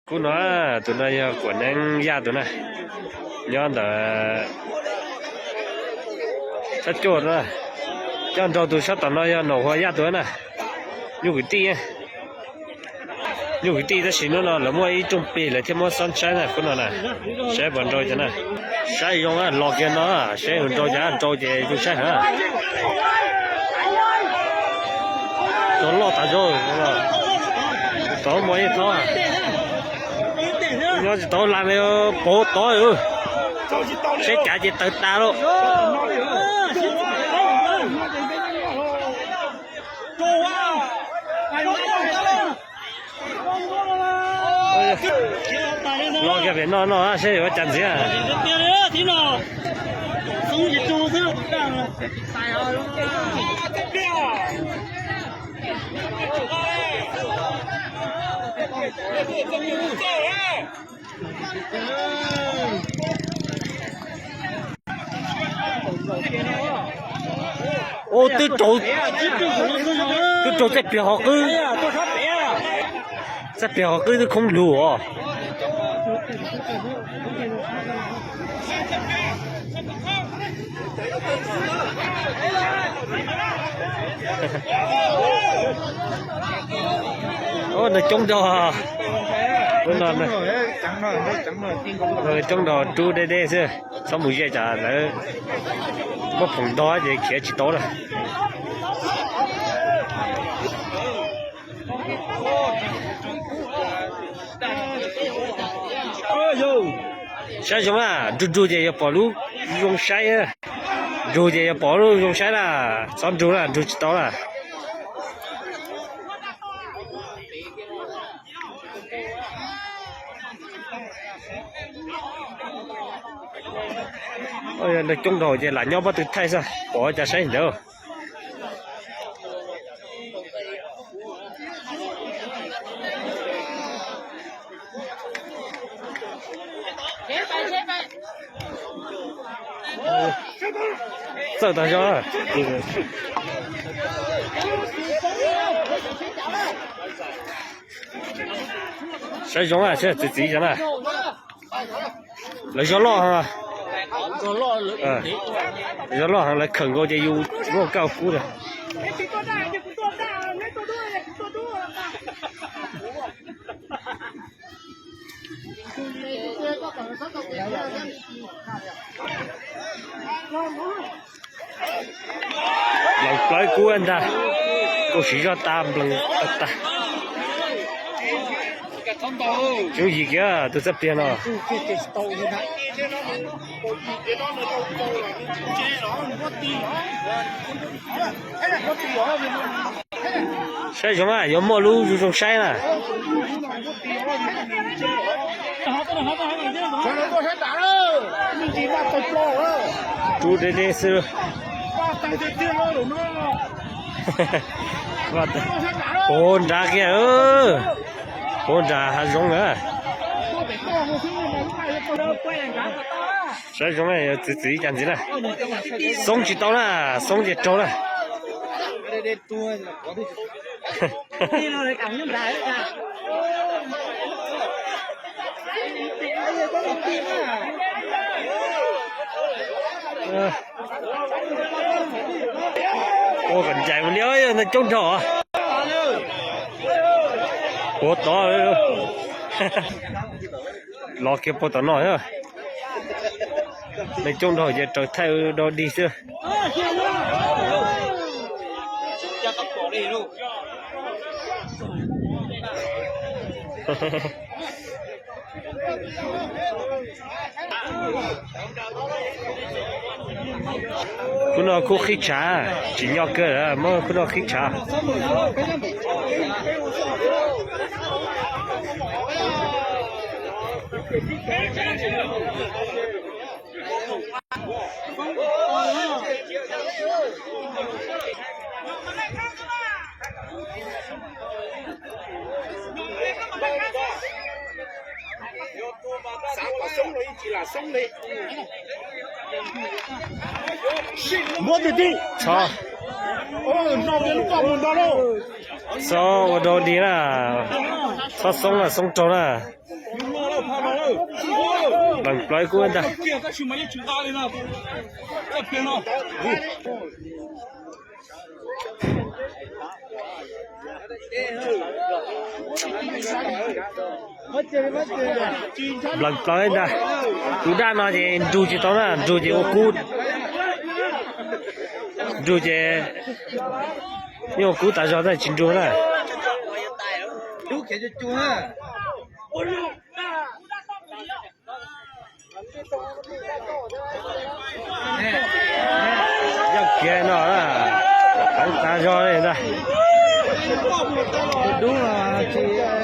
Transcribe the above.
Khub no, tus no yog Kuam Neeb Yaj tus na, nyob ntawm sab cuaj na. Coj nraug tus sab tom no yog Nom Huas Yaj tus na. Nyuj kwv tij, nyuj kwv tij tab sis hnub no lawv muaj ib rooj plig lawv thiaj muab xob saib na khub no na. Saib puas nrau cov na. Saib zoo los kiag no, saib nrau cov nrau ces zoo saib na. Cov loj tas zog, tod muaj ib thob. Nyob tsis tau la li, pov tod. Saib cav ces tawg tas lauj. Los kiag pem no no saib yuav cas ntxiv. Ua twb raug, twb raug txaj pliag qhov qwb, txaj pliag qhov qwb twb khoob lug os. Ua nws coob nraug, coob nraug rub deb deb xwb, txhob mus ze tsam lawv muab phoom ntog ces khiav tsis tau lawm. Saib zoo na, nrug nrug ces yuav pom lub zoo saib, nrug ces yuav pom lub zoo saib na, txhob nrug na, nrug tsis tau na. Nws coob nraug ces lam nyob pob tw thaij xwb, pom cas saib ntawd. Txawj tag zog. Saib zoo na, txiv txiv zoo na. Lawv zog loj heev, zog loj heev, lawv khawm nkaus ces yus muaj kaj kub lawm. Nplees plawv kub ntag, koj siv zog tas nplees tag. Coob yig kiag tus txaj pliag no. Saib zoo na, yuav muaj lub zoo zoo saib na. Rub deb deb xwb. Puag nrad kiag, puag nrad hav zoov na. Saib zoo na, txiv txiv ib cas ntxiv na. Xoob tsis tau na, xoob ces raug na. Ua kom ncaim mus li, nws coob nraug. Puag tod, los kiag puag tom no. Nws coob nraug ces raws thaij do dig xwb. Khub no khub qhib tshav, tsim nyog kawg, muab khub no qhib tshav. Txhob, txhob ua dog dig na. Txhob xoob na, xoob raug na. Plees plaws ib kub ntag. Plees plaws ntag. Tus daj no ces nrug tsis tau na, nrug ces ua kub. Nrug ces yeej ua kub tas zog tab tsis nrug na. Yaj kiag no na, heev tas zog li ntag. Dub no tsis